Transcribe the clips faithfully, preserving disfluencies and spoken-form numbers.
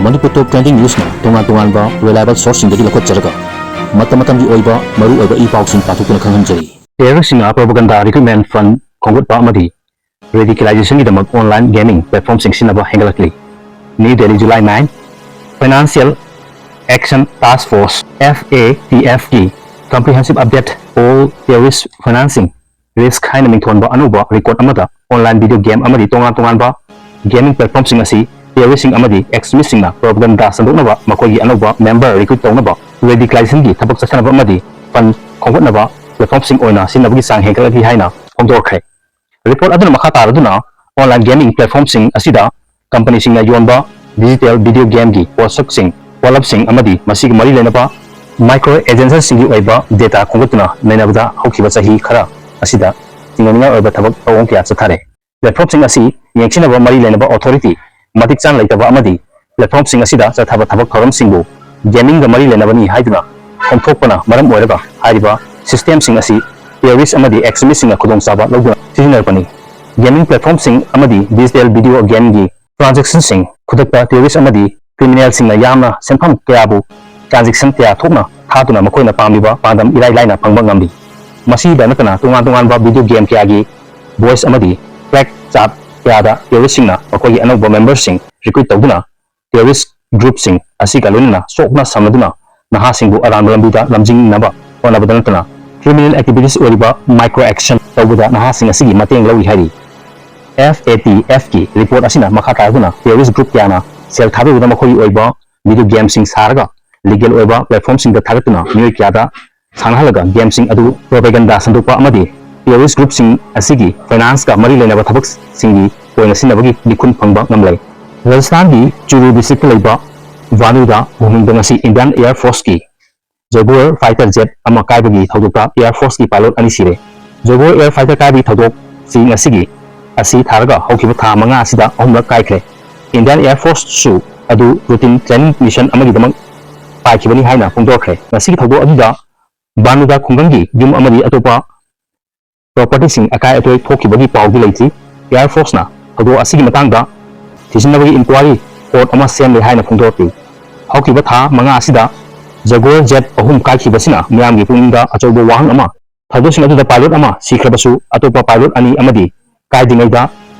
ꯃꯅꯤꯄꯨꯔ ꯇꯣꯞ trending ꯅ꯭ꯌꯨꯁꯅ ꯇꯣꯉꯥꯟ ꯇꯣꯉꯥꯟꯕ reliable ꯁꯣꯔꯁꯁꯤꯡꯗꯒꯤ ꯂꯧꯈꯠꯆꯔꯒ ꯃꯇꯝ ꯃꯇꯝꯒꯤ ꯑꯣꯏꯕ ꯃꯔꯨ ꯑꯣꯏꯕ ꯏ ꯄꯥꯎꯁꯤꯡ ꯄꯥꯊꯣꯛꯇꯨꯅ ꯈꯪꯍꯟꯖꯔꯤ꯫ ꯇꯦꯔꯣꯔꯤꯁꯁꯤꯡꯅ ꯄ꯭ꯔꯣꯄꯒꯟꯗꯥ ꯔꯤꯀ꯭ꯔꯨꯠꯃꯦꯟ ꯐꯟ ꯈꯣꯝꯒꯠꯄ ꯑꯃꯗꯤ ꯔꯦꯗꯤꯀꯦꯂꯥꯏꯖꯦꯁꯟꯒꯤꯗꯃꯛ ꯑꯣꯟꯂꯥꯏꯟ ꯒꯦꯃꯤꯡ ꯄ꯭ꯂꯦꯠꯐꯣꯔꯝꯁꯤꯡ ꯁꯤꯖꯤꯟꯅꯕ ꯍꯦꯟꯒꯠꯂꯛꯂꯤ꯫ ꯅ꯭ꯌꯨ ꯗꯦꯜꯂꯤ, ꯖꯨꯂꯥꯏ nine. Financial Action Task Force, F A T F, ꯀꯤ Comprehensive Update: All Terrorist Financing Risk ꯍꯥꯏꯅ ꯃꯤꯡꯊꯣꯟꯕ ꯑꯅꯧꯕ ꯔꯤꯄꯣꯔꯠ ꯑꯃꯗ ꯑꯣꯟꯂꯥꯏꯟ ꯚꯤꯗꯤꯑꯣ ꯒꯦꯝ ꯑꯃꯗꯤ ꯇꯣꯉꯥꯟ ꯇꯣꯉꯥꯟꯕ ꯒꯦꯃꯤꯡ ꯄ꯭ꯂꯦꯠꯐꯣꯔꯝꯁꯤꯡ ꯑꯁꯤ ꯇꯦꯔꯣꯔꯤꯁꯁꯤꯡ ꯑꯃꯗꯤ ꯑꯦꯛꯁꯇ꯭ꯔꯤꯃꯤꯁꯁꯤꯡꯅ ꯄ꯭ꯔꯣꯄꯒꯟꯗꯥ ꯁꯟꯗꯣꯛꯅꯕ, ꯃꯈꯣꯏꯒꯤ ꯑꯅꯧꯕ ꯃꯦꯝꯕꯔ ꯔꯤꯀ꯭ꯔꯨꯠ ꯇꯧꯅꯕ, ꯔꯦꯗꯤꯀꯂꯥꯏꯖꯦꯁꯟꯒꯤ ꯊꯕꯛ ꯆꯠꯊꯅꯕ ꯑꯃꯗꯤ ꯐꯟ ꯈꯣꯝꯒꯠꯅꯕ ꯄ꯭ꯂꯦꯠꯐꯣꯔꯝꯁꯤꯡ ꯑꯣꯏꯅ ꯁꯤꯖꯤꯟꯅꯕꯒꯤ ꯆꯥꯡ ꯍꯦꯟꯒꯠꯂꯛꯂꯤ ꯍꯥꯏꯅ ꯐꯣꯡꯗꯣꯔꯛꯈ꯭ꯔꯦ꯫ ꯔꯤꯄꯣꯔꯠ ꯑꯗꯨꯅ ꯃꯈꯥ ꯇꯥꯔꯗꯨꯅ ꯑꯣꯟꯂꯥꯏꯟ ꯒꯦꯃꯤꯡ ꯄ꯭ꯂꯦꯠꯐꯣꯔꯝꯁꯤꯡ ꯑꯁꯤꯗ ꯀꯝꯄꯅꯤꯁꯤꯡꯅ ꯌꯣꯟꯕ ꯗꯤꯖꯤꯇꯦꯜ ꯚꯤꯗꯤꯑꯣ ꯒꯦꯝꯒꯤ ꯄꯣꯠꯁꯛꯁꯤꯡ, ꯄꯣꯠꯂꯝꯁꯤꯡ ꯑꯃꯗꯤ ꯃꯁꯤꯒ ꯃꯔꯤ ꯂꯩꯅꯕ ꯃꯥꯏꯀ꯭ꯔꯣ ꯑꯦꯖꯦꯟꯁꯤꯁꯤꯡꯒꯤ ꯑꯣꯏꯕ ꯗꯦꯇꯥ ꯈꯣꯝꯒꯠꯇꯨꯅ ꯅꯩꯅꯕꯗ ꯍꯧꯈꯤꯕ ꯆꯍꯤ ꯈꯔ ꯑꯁꯤꯗ ꯆꯤꯡꯅꯅꯤꯡꯉꯥꯏ ꯑꯣꯏꯕ ꯊꯕꯛ ꯊꯧꯑꯣꯡ ꯀꯌꯥ ꯆꯠꯊꯔꯦ꯫ ꯄ꯭ꯂꯦꯠꯐꯣꯔꯝꯁꯤꯡ ꯑꯁꯤ ꯌꯦꯡꯁꯤꯟꯅꯕ ꯃꯔꯤ ꯂꯩꯅꯕ ꯑꯣꯊꯣꯔꯤꯇꯤ ꯃꯇꯤꯛ ꯆꯥꯅ ꯂꯩꯇꯕ ꯑꯃꯗꯤ ꯄ꯭ꯂꯦꯠꯐꯣꯔꯝꯁꯤꯡ ꯑꯁꯤꯗ ꯆꯠꯊꯕ ꯊꯕꯛ ꯊꯧꯔꯝꯁꯤꯡꯕꯨ ꯒꯦꯃꯤꯡꯒ ꯃꯔꯤ ꯂꯩꯅꯕꯅꯤ ꯍꯥꯏꯗꯨꯅ ꯐꯣꯡꯊꯣꯛꯄꯅ ꯃꯔꯝ ꯑꯣꯏꯔꯒ ꯍꯥꯏꯔꯤꯕ ꯁꯤꯁꯇꯦꯝꯁꯤꯡ ꯑꯁꯤ ꯇꯦꯔꯣꯔꯤꯁ ꯑꯃꯗꯤ ꯑꯦꯛꯁꯇ꯭ꯔꯤꯃꯤꯁꯁꯤꯡꯅ ꯈꯨꯗꯣꯡꯆꯥꯕ ꯂꯧꯗꯨꯅ ꯁꯤꯖꯤꯟꯅꯔꯛꯄꯅꯤ꯫ ꯒꯦꯃꯤꯡ ꯄ꯭ꯂꯦꯠꯐꯣꯔꯝꯁꯤꯡ ꯑꯃꯗꯤ ꯗꯤꯖꯤꯇꯦꯜ ꯚꯤꯗꯤꯑꯣ ꯒꯦꯝꯒꯤ ꯇ꯭ꯔꯥꯟꯖꯦꯛꯁꯟꯁꯤꯡ ꯈꯨꯗꯛꯇ ꯇꯦꯔꯣꯔꯤꯁ ꯑꯃꯗꯤ ꯀ꯭ꯔꯤꯃꯤꯅꯦꯜꯁꯤꯡꯅ ꯌꯥꯝꯅ ꯁꯦꯟꯐꯝ ꯀꯌꯥꯕꯨ ꯇ꯭ꯔꯥꯟꯖꯦꯛꯁꯟ ꯀꯌꯥ ꯊꯣꯛꯅ ꯊꯥꯗꯨꯅ ꯃꯈꯣꯏꯅ ꯄꯥꯝꯂꯤꯕ ꯄꯥꯟꯗꯝ ꯏꯔꯥꯏ ꯂꯥꯏꯅ ꯐꯪꯕ ꯉꯝꯂꯤ꯫ ꯃꯁꯤꯗ ꯅꯠꯇꯅ ꯇꯣꯉꯥꯟ ꯇꯣꯉꯥꯟꯕ ꯚꯤꯗꯤꯑꯣ ꯒꯦꯝ ꯀꯌꯥꯒꯤ ꯚꯣꯏꯁ ꯑꯃꯗꯤ ꯇ꯭ꯔꯦꯛ ꯆꯥꯠ ꯀꯌꯥꯗ ꯇꯦꯔꯣꯔꯤꯁꯁꯤꯡꯅ ꯃꯈꯣꯏꯒꯤ ꯑꯅꯧꯕ ꯃꯦꯝꯕꯔꯁꯤꯡ ꯔꯤꯀ꯭ꯔꯨꯠ ꯇꯧꯗꯨꯅ ꯇꯦꯔꯣꯔꯤꯁ ꯒ꯭ꯔꯨꯞꯁꯤꯡ ꯑꯁꯤꯒ ꯂꯣꯏꯅꯅ ꯁꯣꯛꯅ ꯁꯝꯅꯗꯨꯅ ꯅꯍꯥꯁꯤꯡꯕꯨ ꯑꯔꯥꯟꯕ ꯂꯝꯕꯤꯗ ꯂꯝꯖꯤꯡꯅꯕ ꯍꯣꯠꯅꯕꯗ ꯅꯠꯇꯅ ꯀ꯭ꯔꯤꯃꯤꯅꯦꯜ ꯑꯦꯛꯇꯤꯚꯤꯇꯤꯁ ꯑꯣꯏꯔꯤꯕ ꯃꯥꯏꯀ꯭ꯔꯣ ꯑꯦꯛꯁꯟ ꯇꯧꯕꯗ ꯅꯍꯥꯁꯤꯡ ꯑꯁꯤꯒꯤ ꯃꯇꯦꯡ ꯂꯧꯔꯤ ꯍꯥꯏꯔꯤ꯫ F A T F ꯀꯤ ꯔꯤꯄꯣꯔꯠ ꯑꯁꯤꯅ ꯃꯈꯥ ꯇꯥꯔꯗꯨꯅ ꯇꯦꯔꯣꯔꯤꯁ ꯒ꯭ꯔꯨꯞ ꯀꯌꯥꯅ ꯁꯦꯜ ꯊꯥꯗꯕꯗ ꯃꯈꯣꯏꯒꯤ ꯑꯣꯏꯕ ꯚꯤꯗꯤꯑꯣ ꯒꯦꯝꯁꯤꯡ ꯁꯥꯔꯒ ꯂꯤꯒꯦꯜ ꯑꯣꯏꯕ ꯄ꯭ꯂꯦꯠꯐꯣꯔꯝꯁꯤꯡꯗ ꯊꯥꯒꯠꯇꯨꯅ ꯃꯤꯑꯣꯏ ꯀꯌꯥꯗ ꯁꯥꯟꯅꯍꯜꯂꯒ ꯒꯦꯝꯁꯤꯡ ꯑꯗꯨ ꯄ꯭ꯔꯣꯄꯦꯒꯟꯗꯥ ꯁꯟꯗꯣꯛꯄ ꯑꯃꯗꯤ ꯇꯦꯔꯣꯔꯤꯁ ꯒ꯭ꯔꯨꯞꯁꯤꯡ ꯑꯁꯤꯒꯤ ꯐꯥꯏꯅꯥꯟꯁꯀ ꯃꯔꯤ ꯂꯩꯅꯕ ꯊꯕꯛꯁꯤꯡꯒꯤ ꯑꯣꯏꯅ ꯁꯤꯖꯤꯟꯅꯕꯒꯤ ꯂꯤꯈꯨꯟ ꯐꯪꯕ ꯉꯝꯂꯦ꯫ ꯔꯥꯖꯁꯊꯥꯟꯒꯤ ꯆꯨꯔꯨ ꯗꯤꯁꯇ꯭ꯔꯤꯛꯇ ꯂꯩꯕ ꯚꯥꯅꯨꯗ ꯃꯣꯍꯤꯟꯗ ꯉꯁꯤ ꯏꯟꯗꯤꯌꯥꯟ ꯑꯦꯌꯔ ꯐꯣꯔꯁꯀꯤ ꯖꯣꯏꯕꯣꯔ ꯐꯥꯏꯇꯔ ꯖꯦꯠ ꯑꯃ ꯀꯥꯏꯕꯒꯤ ꯊꯧꯗꯣꯛꯇ ꯑꯦꯌꯔ ꯐꯣꯔꯁꯀꯤ ꯄꯥꯏꯂꯣꯠ ꯑꯅꯤ ꯁꯤꯔꯦ꯫ ꯖꯣꯏꯕꯣꯔ ꯑꯦꯌꯔ ꯐꯥꯏꯇꯔ ꯀꯥꯏꯕꯒꯤ ꯊꯧꯗꯣꯛꯁꯤ ꯉꯁꯤꯒꯤ ꯑꯁꯤ ꯊꯥꯔꯒ ꯍꯧꯈꯤꯕ ꯊꯥ ꯃꯉꯥ ꯑꯁꯤꯗ ꯑꯍꯨꯝꯂꯛ ꯀꯥꯏꯈ꯭ꯔꯦ꯫ ꯏꯟꯗꯤꯌꯥꯟ ꯑꯦꯌꯔ ꯐꯣꯔꯁꯁꯨ ꯑꯗꯨ ꯔꯨꯇꯤꯟ ꯇ꯭ꯔꯦꯅꯤꯡ ꯃꯤꯁꯟ ꯑꯃꯒꯤꯗꯃꯛ ꯄꯥꯏꯈꯤꯕꯅꯤ ꯍꯥꯏꯅ ꯐꯣꯡꯗꯣꯔꯛꯈ꯭ꯔꯦ꯫ ꯉꯁꯤꯒꯤ ꯊꯧꯗꯣꯛ ꯑꯗꯨꯗ ꯕꯥꯅꯨꯗꯥ ꯈꯨꯡꯒꯪꯒꯤ ꯌꯨꯝ ꯑꯃꯗꯤ ꯑꯇꯣꯞꯄ ꯄ꯭ꯔꯣꯄꯔꯇꯤꯁꯤꯡ ꯑꯀꯥꯏ ꯑꯇꯣꯏ ꯊꯣꯛꯈꯤꯕꯒꯤ ꯄꯥꯎꯗꯤ ꯂꯩꯇ꯭ꯔꯤ꯫ ꯑꯦꯌꯔ ꯐꯣꯔꯁꯅ ꯊꯧꯗꯣꯛ ꯑꯁꯤꯒꯤ ꯃꯇꯥꯡꯗ ꯊꯤꯖꯤꯟꯅꯕꯒꯤ ꯏꯟꯀ꯭ꯋꯥꯔꯤ ꯄꯣꯠ ꯑꯃ ꯁꯦꯝꯂꯦ ꯍꯥꯏꯅ ꯐꯣꯡꯗꯣꯔꯛꯂꯤ꯫ ꯍꯧꯈꯤꯕ ꯊꯥ ꯃꯉꯥ ꯑꯁꯤꯗ Jaguar jet ꯑꯍꯨꯝ ꯀꯥꯏꯈꯤꯕꯁꯤꯅ ꯃꯤꯌꯥꯝꯒꯤ ꯄꯨꯛꯅꯤꯡꯗ ꯑꯆꯧꯕ ꯋꯥꯍꯪ ꯑꯃ, ꯊꯧꯗꯣꯛꯁꯤꯡ ꯑꯗꯨꯗ pilot ꯑꯃ ꯁꯤꯈ꯭ꯔꯕꯁꯨ ꯑꯇꯣꯞꯄ pilot ꯑꯅꯤ ꯑꯃꯗꯤ ꯀꯥꯏꯗ꯭ꯔꯤꯉꯩꯗ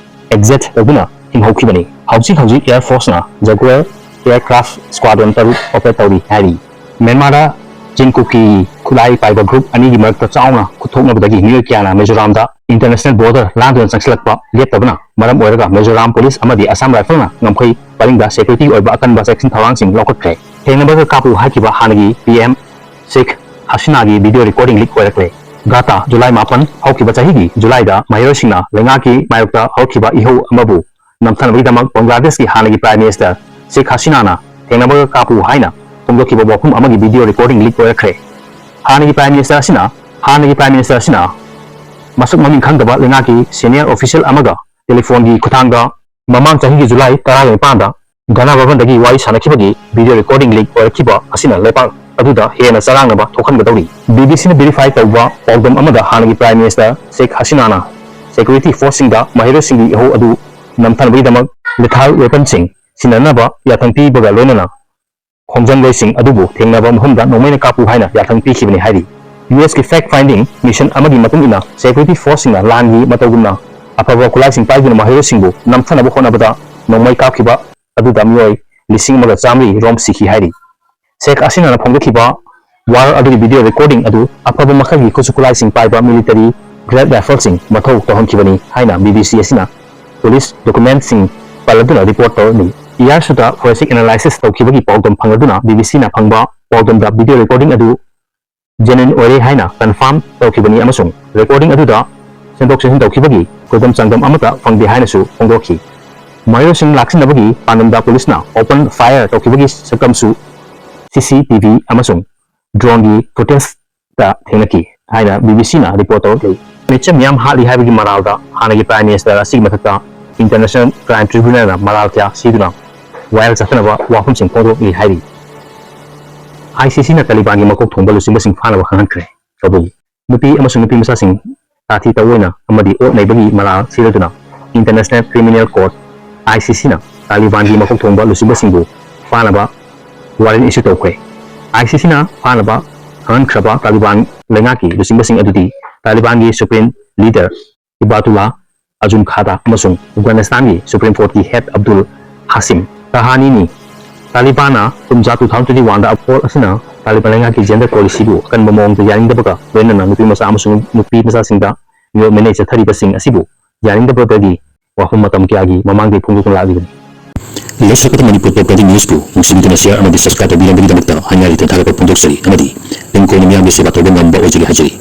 exit ꯇꯧꯗꯨꯅ ꯍꯤꯡꯍꯧꯈꯤꯕꯅꯤ꯫ ꯍꯧꯖꯤꯛ ꯍꯧꯖꯤꯛ Air Forceꯅ Jaguar aircraft squadron ꯇꯔꯨꯛ operate ꯇꯧꯔꯤ ꯍꯥꯏꯔꯤ꯫ ꯃ꯭ꯌꯥꯟꯃꯥꯔꯗ ꯆꯤꯟ ꯀꯨꯀꯤ ꯈꯨꯠꯂꯥꯏ ꯄꯥꯏꯕ group ꯑꯅꯤꯒꯤ ꯃꯔꯛꯇ ꯆꯥꯎꯅ ꯈꯨꯠꯊꯣꯛꯅꯕꯗꯒꯤ ꯃꯤꯑꯣꯏ ꯀꯌꯥꯅ ꯃꯤꯖꯣꯔꯥꯝꯗ international border ꯂꯥꯟꯗꯨꯅ ꯆꯪꯁꯤꯜꯂꯛꯄ ꯂꯦꯞꯇꯕꯅ ꯃꯔꯝ ꯑꯣꯏꯔꯒ ꯃꯤꯖꯣꯔꯥꯝ police ꯑꯃꯗꯤ Assam Rifleꯅ ꯉꯝꯈꯩ ꯄꯔꯤꯡꯗ security ꯑꯣꯏꯕ ꯑꯀꯟꯕ ꯆꯦꯛꯁꯤꯟ ꯊꯧꯔꯥꯡꯁꯤꯡ ꯂꯧꯈꯠꯈ꯭ꯔꯦ꯫ ꯊꯦꯡꯅꯕꯒ ꯀꯥꯞꯄꯨ ꯍꯥꯏꯈꯤꯕ ꯍꯥꯟꯅꯒꯤ P M Sheikh Hasinaꯒꯤ video recording leak ꯑꯣꯏꯔꯛꯂꯦ꯫ ꯒꯥꯇꯥ, ꯖꯨꯂꯥꯏ ꯃꯥꯄꯟ, ꯍꯧꯈꯤꯕ ꯆꯍꯤꯒꯤ ꯖꯨꯂꯥꯏꯗ ꯃꯍꯩꯔꯣꯏꯁꯤꯡꯅ ꯂꯩꯉꯥꯛꯀꯤ ꯃꯥꯌꯣꯛꯇ ꯍꯧꯔꯛꯈꯤꯕ ꯏꯍꯧ ꯑꯃꯕꯨ ꯅꯝꯊꯅꯕꯒꯤꯗꯃꯛ ꯕꯪꯒ꯭ꯂꯥꯗꯦꯁꯀꯤ ꯍꯥꯟꯅꯒꯤ Prime Minister Sheikh Hasinaꯅ ꯊꯦꯡꯅꯕꯒ ꯀꯥꯞꯄꯨ ꯍꯥꯏꯅ ꯐꯣꯡꯗꯣꯛꯈꯤꯕ ꯋꯥꯐꯝ ꯑꯃꯒꯤ video recording leak ꯑꯣꯏꯔꯛꯈ꯭ꯔꯦ꯫ ꯍꯥꯟꯅꯒꯤ Prime Minister ꯑꯁꯤꯅ, ꯍꯥꯟꯅꯒꯤ Prime Minister ꯑꯁꯤꯅ ꯃꯁꯛ ꯃꯃꯤꯡ ꯈꯪꯗꯕ ꯂꯩꯉꯥꯛꯀꯤ senior official ꯑꯃꯒ telephoneꯒꯤ ꯈꯨꯠꯊꯥꯡꯗ ꯃꯃꯥꯡ ꯆꯍꯤꯒꯤ ꯖꯨꯂꯥꯏ ꯇꯔꯥꯒ ꯅꯤꯄꯥꯟꯗ ꯘꯅ ꯚꯕꯟꯗꯒꯤ ꯋꯥꯔꯤ ꯁꯥꯟꯅꯈꯤꯕꯒꯤ video recording leak ꯑꯣꯏꯔꯛꯈꯤꯕ ꯑꯁꯤꯅ ꯂꯩꯕꯥꯛ ꯑꯗꯨꯗ ꯍꯦꯟꯅ ꯆꯔꯥꯡꯅꯕ ꯊꯣꯛꯍꯟꯒꯗꯧꯔꯤ꯫ BBCꯅ verify ꯇꯧꯕ ꯄꯥꯎꯗꯝ ꯑꯃꯗ ꯍꯥꯟꯅꯒꯤ Prime Minister Sheikh Hasinaꯅ security forceꯁꯤꯡꯗ ꯃꯍꯩꯔꯣꯏꯁꯤꯡꯒꯤ ꯏꯍꯧ ꯑꯗꯨ ꯅꯝꯊꯅꯕꯒꯤꯗꯃꯛ lethal weaponꯁꯤꯡ ꯁꯤꯖꯤꯟꯅꯅꯕ ꯌꯥꯊꯪ ꯄꯤꯕꯒ ꯂꯣꯏꯅꯅ ꯈꯣꯡꯖꯪꯂꯣꯏꯁꯤꯡ ꯑꯗꯨꯕꯨ ꯊꯦꯡꯅꯕ ꯃꯐꯝꯗ ꯅꯣꯡꯃꯩꯅ ꯀꯥꯞꯄꯨ ꯍꯥꯏꯅ ꯌꯥꯊꯪ ꯄꯤꯈꯤꯕꯅꯤ ꯍꯥꯏꯔꯤ꯫ USꯀꯤ fact finding mission ꯑꯃꯒꯤ ꯃꯇꯨꯡ ꯏꯟꯅ security forceꯁꯤꯡꯅ ꯂꯥꯟꯒꯤ ꯃꯇꯧꯒꯨꯝꯅ ꯑꯐꯕ ꯈꯨꯠꯂꯥꯏꯁꯤꯡ ꯄꯥꯏꯗꯨꯅ ꯃꯍꯩꯔꯣꯏꯁꯤꯡꯕꯨ ꯅꯝꯊꯅꯕ ꯍꯣꯠꯅꯕꯗ ꯅꯣꯡꯃꯩ ꯀꯥꯞꯈꯤꯕ ꯑꯗꯨꯗ ꯃꯤꯑꯣꯏ ꯂꯤꯁꯤꯡ ꯑꯃꯒ ꯆꯥꯃꯔꯤ ꯔꯣꯝ ꯁꯤꯈꯤ ꯍꯥꯏꯔꯤ꯫ Sheikh Hasinaꯅ ꯐꯣꯡꯗꯣꯛꯈꯤꯕ war ꯑꯗꯨꯒꯤ video recording ꯑꯗꯨ ꯑꯐꯕ ꯃꯈꯜꯒꯤ ꯈꯨꯠꯁꯨ ꯈꯨꯠꯂꯥꯏꯁꯤꯡ ꯄꯥꯏꯕ military grade rifleꯁꯤꯡ ꯃꯊꯧ ꯇꯧꯍꯟꯈꯤꯕꯅꯤ ꯍꯥꯏꯅ BBC ꯑꯁꯤꯅ police documentꯁꯤꯡ ꯄꯜꯂꯗꯨꯅ report ꯇꯧꯔꯝꯃꯤ꯫ Air Suitꯇ forensic analysis ꯇꯧꯈꯤꯕꯒꯤ ꯄꯥꯎꯗꯝ ꯐꯪꯂꯗꯨꯅ BBCꯅ ꯐꯪꯕ ꯄꯥꯎꯗꯝꯗ video recording ꯑꯗꯨ genuine ꯑꯣꯏꯔꯦ ꯍꯥꯏꯅ confirm ꯇꯧꯈꯤꯕꯅꯤ ꯑꯃꯁꯨꯡ recording ꯑꯗꯨꯗ ꯁꯦꯝꯗꯣꯛ ꯁꯦꯝꯖꯤꯟ ꯇꯧꯈꯤꯕꯒꯤ ꯈꯨꯗꯝ ꯆꯥꯡꯗꯝ ꯑꯃꯠꯇ ꯐꯪꯗꯦ ꯍꯥꯏꯅꯁꯨ ꯐꯣꯡꯗꯣꯛꯈꯤ꯫ ꯃꯍꯩꯔꯣꯏꯁꯤꯡ ꯂꯥꯛꯁꯤꯟꯅꯕꯒꯤ ꯄꯥꯟꯗꯝꯗ policeꯅ open fire ꯇꯧꯈꯤꯕꯒꯤ ꯁꯛꯇꯝꯁꯨ CCTV ꯑꯃꯁꯨꯡ droneꯒꯤ footageꯇ ꯊꯦꯡꯅꯈꯤ ꯍꯥꯏꯅ BBCꯅ report ꯇꯧꯔꯛꯂꯤ꯫ ꯃꯤꯆꯝ ꯃꯤꯌꯥꯝ ꯍꯥꯠꯂꯤ ꯍꯥꯏꯕꯒꯤ ꯃꯔꯥꯜꯗ ꯍꯥꯟꯅꯒꯤ Prime Minister ꯑꯁꯤꯒꯤ ꯃꯊꯛꯇ International Crime Tribunalꯅ ꯃꯔꯥꯜ ꯀꯌꯥ ꯁꯤꯗꯨꯅ ꯋꯥꯌꯦꯜ ꯆꯠꯊꯅꯕ ꯋꯥꯐꯝꯁꯤꯡ ꯐꯣꯡꯗꯣꯛꯂꯤ ꯍꯥꯏꯔꯤ꯫ ICCꯅ ꯇꯥꯂꯤꯕꯥꯟꯒꯤ ꯃꯀꯣꯛ ꯊꯣꯡꯕ ꯂꯨꯆꯤꯡꯕꯁꯤꯡ ꯐꯥꯅꯕ ꯈꯪꯍꯟꯈ꯭ꯔꯦ꯫ ꯀꯕꯨꯜ꯫ ꯅꯨꯄꯤ ꯑꯃꯁꯨꯡ ꯅꯨꯄꯤ ꯃꯆꯥꯁꯤꯡ ꯇꯥꯊꯤ ꯇꯥꯑꯣꯏꯅ ꯑꯃꯗꯤ ꯑꯣꯠ ꯅꯩꯕꯒꯤ ꯃꯔꯥꯜ ꯁꯤꯖꯗꯨꯅ International Criminal Court, ICCꯅ ꯇꯥꯂꯤꯕꯥꯟꯒꯤ ꯃꯀꯣꯛ ꯊꯣꯡꯕ ꯂꯨꯆꯤꯡꯕꯁꯤꯡꯕꯨ ꯐꯥꯅꯕ ꯋꯥꯔꯦꯟ ꯏꯁꯨ ꯇꯧꯈ꯭ꯔꯦ꯫ ꯑꯥꯏ ꯁꯤ ꯁꯤꯅ ꯐꯥꯅꯕ ꯈꯪꯍꯟꯈ꯭ꯔꯕ ꯇꯥꯂꯤꯕꯥꯟ ꯂꯩꯉꯥꯛꯀꯤ ꯂꯨꯆꯤꯡꯕꯁꯤꯡ ꯑꯗꯨꯗꯤ ꯇꯥꯂꯤꯕꯥꯟꯒꯤ ꯁꯨꯄ꯭ꯔꯤꯝ ꯂꯤꯗꯔ ꯏꯕꯥꯇꯨꯂꯥ ꯑꯖꯨꯝ ꯈꯥꯗꯥ ꯑꯃꯁꯨꯡ ꯑꯐꯒꯥꯅꯤꯁꯇꯥꯟꯒꯤ ꯁꯨꯄ꯭ꯔꯤꯝ ꯀꯣꯔꯠꯀꯤ ꯍꯦꯗ ꯑꯕꯗꯨꯜ ꯍꯥꯁꯤꯝ ꯇꯍꯥꯅꯤꯅꯤ꯫ ꯇꯥꯂꯤꯕꯥꯟꯅ ꯀꯨꯝꯖꯥ two thousand twenty one ꯗ ꯀꯣꯔꯠ ꯑꯁꯤꯅ ꯇꯥꯂꯤꯕꯥꯟ ꯂꯩꯉꯥꯛꯀꯤ ꯖꯦꯟꯗꯔ ꯄꯣꯂꯤꯁꯤꯕꯨ ꯑꯀꯟꯕ ꯃꯑꯣꯡꯗ ꯌꯥꯅꯤꯡꯗꯕꯒ ꯂꯣꯏꯅꯅ ꯅꯨꯄꯤ ꯃꯆꯥ ꯑꯃꯁꯨꯡ ꯅꯨꯄꯤ ꯃꯆꯥꯁꯤꯡꯗ ꯃꯤꯑꯣꯠ ꯃꯤꯅꯩ ꯆꯠꯊꯔꯤꯕꯁꯤꯡ ꯑꯁꯤꯕꯨ ꯌꯥꯅꯤꯡꯗꯕꯗꯒꯤ ꯋꯥꯐꯝ ꯃꯇꯝ ꯀꯌꯥꯒꯤ ꯃꯃꯥꯡꯗꯒꯤ ꯐꯣꯡꯗꯣꯛꯇꯨꯅ ꯂꯥꯛꯂꯤꯕꯅꯤ꯫ ꯂꯣꯏꯁꯤꯜꯂꯛꯄꯗ ꯃꯅꯤꯄꯨꯔ ꯄꯣꯞ ꯀꯜꯗꯤ ꯅ꯭ꯌꯨꯁꯄꯨ ꯅꯨꯡꯁꯤꯕꯤꯗꯨꯅ ꯁꯤꯌꯥꯔ ꯑꯃꯗꯤ ꯁꯕꯁꯀ꯭ꯔꯥꯏꯕ ꯇꯧꯕꯤꯔꯝꯕꯒꯤꯗꯃꯛꯇ ꯍꯥꯏꯅ ꯌꯥꯔꯤꯊꯣꯡ ꯊꯥꯒꯠꯄ ꯐꯣꯡꯗꯣꯛꯆꯔꯤ ꯑꯃꯗꯤ ꯇꯨꯡ ꯀꯣꯏꯅ ꯃꯤꯌꯥꯝꯒꯤ ꯁꯦꯕꯥ ꯇꯧꯕ ꯉꯝꯕ ꯑꯣꯏꯖꯒꯦ ꯍꯥꯏꯖꯔꯤ꯫